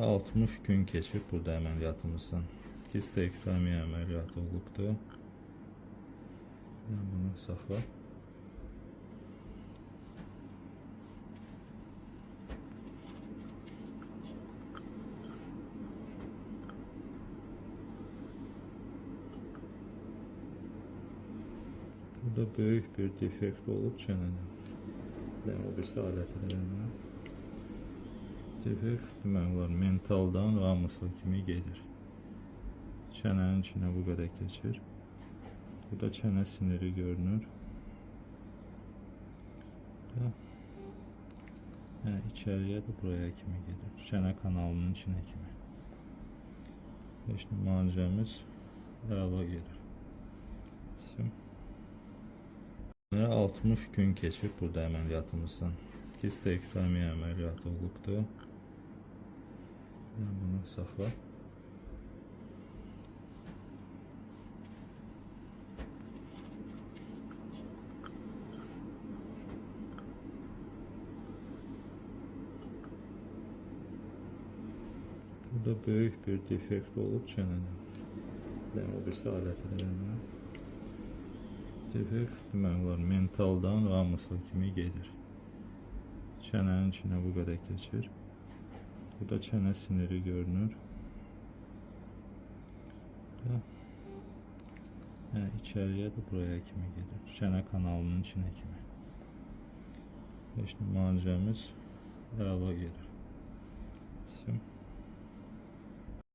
60 gün keçib burada əməliyyatımızdan. Kistektomiya əməliyyatı olubdur. Bunu saxla. Burada böyük bir defekt olub çənədə. O birisi aləti də vermə. Defekt demək olar mentaldan ramusa kimi gedir. Çənənin içinə bu qədər keçir. Burada çənə siniri görünür. Yəni içəriyə də buraya kimi gedir. Çənə kanalının içinə kimi. İşte müalicəmiz əla gedir. 60 gün keçib burada əməliyyatımızdan. Kistektomiya əməliyyatı olubdur. Bunu saxla. Burada böyük bir defekt olub çənədə. O birisi aləti də vermə. Defekt demək olar mentaldan ramusa kimi gedir. Çənənin içinə bu qədər keçir. Burada çənə siniri görünür. Yəni içəriyə də buraya kimi gedir. Çənə kanalının içinə kimi. İşte müalicəmiz əla gedir.